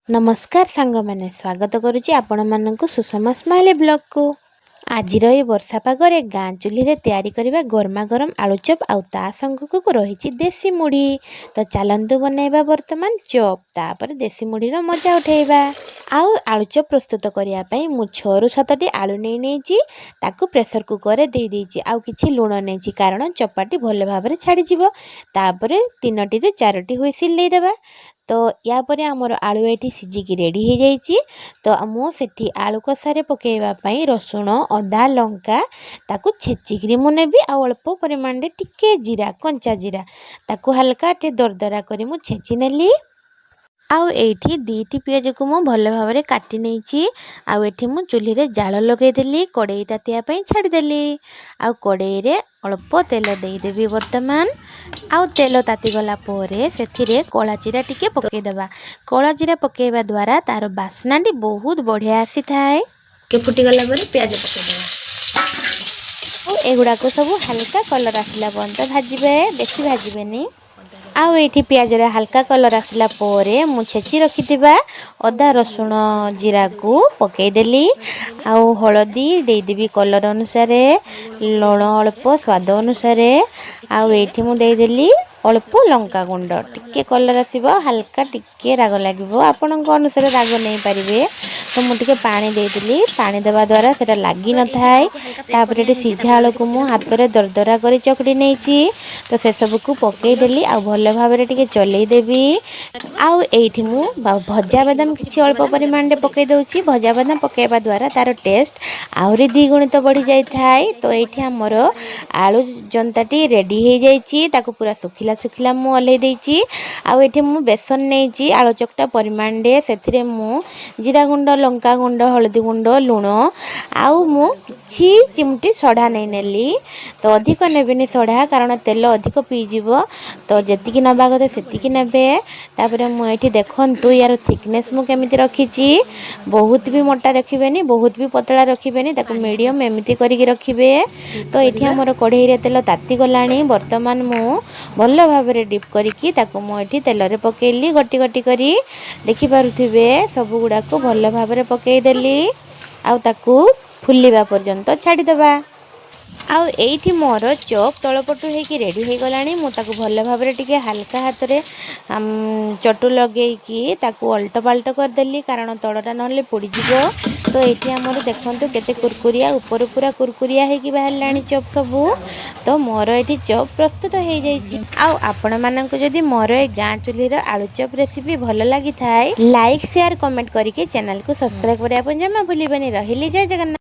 ନମସ୍କାର ସାଙ୍ଗମାନେ, ସ୍ୱାଗତ କରୁଛି ଆପଣମାନଙ୍କୁ ସୁଷମା ସ୍ମାଇଲି ବ୍ଲଗକୁ। ଆଜିର ଏଇ ବର୍ଷା ପାଗରେ ଗାଁ ଚୁଲିରେ ତିଆରି କରିବା ଗରମା ଗରମ ଆଳୁଚପ୍ ଆଉ ତା ସାଙ୍ଗକୁ ରହିଛି ଦେଶୀ ମୁଢ଼ି। ତ ଚାଲନ୍ତୁ ବନେଇବା ବର୍ତ୍ତମାନ ଚପ୍, ତାପରେ ଦେଶୀ ମୁଢ଼ିର ମଜା ଉଠେଇବା। ଆଉ ଆଳୁଚପ୍ ପ୍ରସ୍ତୁତ କରିବା ପାଇଁ ମୁଁ 6ରୁ 7ଟି ଆଳୁ ନେଇ ନେଇଛି, ତାକୁ ପ୍ରେସର କୁକରରେ ଦେଇ ଦେଇଛି ଆଉ କିଛି ଲୁଣ ନେଇଛି, କାରଣ ଚପାଟି ଭଲ ଭାବରେ ଛାଡ଼ିଯିବ। ତାପରେ 3ଟିରୁ 4ଟି ହୁଇସିଲ୍ ଦେଇଦେବା। ତ ୟା ପରେ ଆମର ଆଳୁ ଏଠି ସିଝିକି ରେଡ଼ି ହେଇଯାଇଛି। ତ ମୁଁ ସେଠି ଆଳୁ କଷାରେ ପକାଇବା ପାଇଁ ରସୁଣ, ଅଦା, ଲଙ୍କା ତାକୁ ଛେଚିକିରି ମୁଁ ନେବି ଆଉ ଅଳ୍ପ ପରିମାଣରେ ଟିକେ ଜିରା, କଞ୍ଚା ଜିରା, ତାକୁ ହାଲକା ଟିକେ ଦରଦରା କରି ମୁଁ ଛେଚି ନେଲି। ଆଉ ଏଇଠି 2ଟି ପିଆଜକୁ ମୁଁ ଭଲ ଭାବରେ କାଟି ନେଇଛି। ଆଉ ଏଠି ମୁଁ ଚୁଲିରେ ଜାଳ ଲଗାଇଦେଲି, କଡ଼େଇ ତାତିବା ପାଇଁ ଛାଡ଼ିଦେଲି ଆଉ କଡ଼େଇରେ ଅଳ୍ପ ତେଲ ଦେଇଦେବି ବର୍ତ୍ତମାନ। ଆଉ ତେଲ ତାତିଗଲା ପରେ ସେଥିରେ କଳା ଜିରା ଟିକେ ପକାଇଦେବା। କଳା ଜିରା ପକାଇବା ଦ୍ୱାରା ତା'ର ବାସ୍ନାଟି ବହୁତ ବଢ଼ିଆ ଆସିଥାଏ। ଟିକେ ଫୁଟିଗଲା ପରେ ପିଆଜ ପକାଇଦେବା। ଆଉ ଏଗୁଡ଼ାକ ସବୁ ହାଲକା କଲର୍ ଆସିଲା ପର୍ଯ୍ୟନ୍ତ ଭାଜିବେ, ବେଶୀ ଭାଜିବେନି। ଆଉ ଏଇଠି ପିଆଜରେ ହାଲକା କଲର୍ ଆସିଲା ପରେ ମୁଁ ଛେଚି ରଖିଥିବା ଅଦା, ରସୁଣ, ଜିରାକୁ ପକାଇଦେଲି ଆଉ ହଳଦୀ ଦେଇଦେବି କଲର୍ ଅନୁସାରେ, ଲୁଣ ଅଳ୍ପ ସ୍ୱାଦ ଅନୁସାରେ ଆଉ ଏଇଠି ମୁଁ ଦେଇଦେଲି ଅଳ୍ପ ଲଙ୍କା ଗୁଣ୍ଡ। ଟିକେ କଲର୍ ଆସିବ, ହାଲକା ଟିକେ ରାଗ ଲାଗିବ, ଆପଣଙ୍କ ଅନୁସାରେ ରାଗ ନେଇପାରିବେ। ତ ମୁଁ ଟିକେ ପାଣି ଦେଇଦେଲି। ପାଣି ଦେବା ଦ୍ୱାରା ସେଇଟା ଲାଗିନଥାଏ। ତାପରେ ଏଠି ସିଝା ଆଳୁକୁ ମୁଁ ହାତରେ ଦରଦରା କରି ଚକଟି ନେଇଛି, ତ ସେସବୁକୁ ପକାଇଦେଲି ଆଉ ଭଲ ଭାବରେ ଟିକେ ଚଲେଇଦେବି। ଆଉ ଏଇଠି ମୁଁ ଭଜା ବାଦାମ କିଛି ଅଳ୍ପ ପରିମାଣରେ ପକାଇ ଦେଉଛି। ଭଜା ବାଦାମ ପକାଇବା ଦ୍ୱାରା ତା'ର ଟେଷ୍ଟ ଆହୁରି ଦ୍ୱିଗୁଣିତ ବଢ଼ିଯାଇଥାଏ। ତ ଏଇଠି ଆମର ଆଳୁ ଜନ୍ତାଟି ରେଡ଼ି ହେଇଯାଇଛି। ତାକୁ ପୁରା ଶୁଖିଲା ଶୁଖିଲା ମୁଁ ଓହ୍ଲେଇ ଦେଇଛି। ଆଉ ଏଠି ମୁଁ ବେସନ ନେଇଛି ଆଳୁ ଚକଟା ପରିମାଣରେ। ସେଥିରେ ମୁଁ ଜିରା ଗୁଣ୍ଡ, ଲଙ୍କା ଗୁଣ୍ଡ, ହଳଦୀ ଗୁଣ୍ଡ, ଲୁଣ ଆଉ ମୁଁ କିଛି ଚିମୁଟି ସୋଢ଼ା ନେଇନେଲି। ତ ଅଧିକ ନେବେନି ସୋଢ଼ା, କାରଣ ତେଲ ଅଧିକ ପିଇଯିବ। ତ ଯେତିକି ନେବା କଥା ସେତିକି ନେବେ। ତାପରେ ମୁଁ ଏଇଠି ଦେଖନ୍ତୁ ୟାର ଥିକନେସ୍ ମୁଁ କେମିତି ରଖିଛି। ବହୁତ ବି ମୋଟା ରଖିବେନି, ବହୁତ ବି ପତଳା ରଖିବେନି, ତାକୁ ମିଡ଼ିୟମ୍ ଏମିତି କରିକି ରଖିବେ। ତ ଏଇଠି ଆମର କଢ଼େଇରେ ତେଲ ତାତିଗଲାଣି। ବର୍ତ୍ତମାନ ମୁଁ ଭଲ ଭାବରେ ଡିପ୍ କରିକି ତାକୁ ମୁଁ ଏଠି ତେଲରେ ପକେଇଲି ଗୋଟି ଗୋଟି କରି। ଦେଖିପାରୁଥିବେ, ସବୁ ଗୁଡ଼ାକୁ ଭଲ ଭାବରେ ପକେଇଦେଲି ଆଉ ତାକୁ ଫୁଲିବା ପର୍ଯ୍ୟନ୍ତ ଛାଡ଼ିଦେବା। ଆଉ ଏଇଠି ମୋର ଚପ୍ ତଳପଟୁ ହେଇକି ରେଡ଼ି ହେଇଗଲାଣି। ମୁଁ ତାକୁ ଭଲ ଭାବରେ ଟିକେ ହାଲକା ହାତରେ ଚଟୁ ଲଗେଇକି ତାକୁ ଓଲଟ ପାଲଟ କରିଦେଲି, କାରଣ ତଳଟା ନହେଲେ ପୋଡ଼ିଯିବ। ତ ଏଇଠି ଆମର ଦେଖନ୍ତୁ କେତେ କୁରକୁରିଆ, ଉପରୁ ପୁରା କୁରକୁରିଆ ହେଇକି ବାହାରିଲାଣି ଚପ୍ ସବୁ। ତ ମୋର ଏଇଠି ଚପ୍ ପ୍ରସ୍ତୁତ ହେଇଯାଇଛି। ଆଉ ଆପଣମାନଙ୍କୁ ଯଦି ମୋର ଏ ଗାଁ ଚୁଲିର ଆଳୁ ଚପ୍ ରେସିପି ଭଲ ଲାଗିଥାଏ, ଲାଇକ୍, ସେୟାର, କମେଣ୍ଟ କରିକି ଚ୍ୟାନେଲକୁ ସବସ୍କ୍ରାଇବ୍ କରିବା ପାଇଁ ଜମା ଭୁଲିବେନି। ରହିଲି, ଜୟ ଜଗନ୍ନାଥ।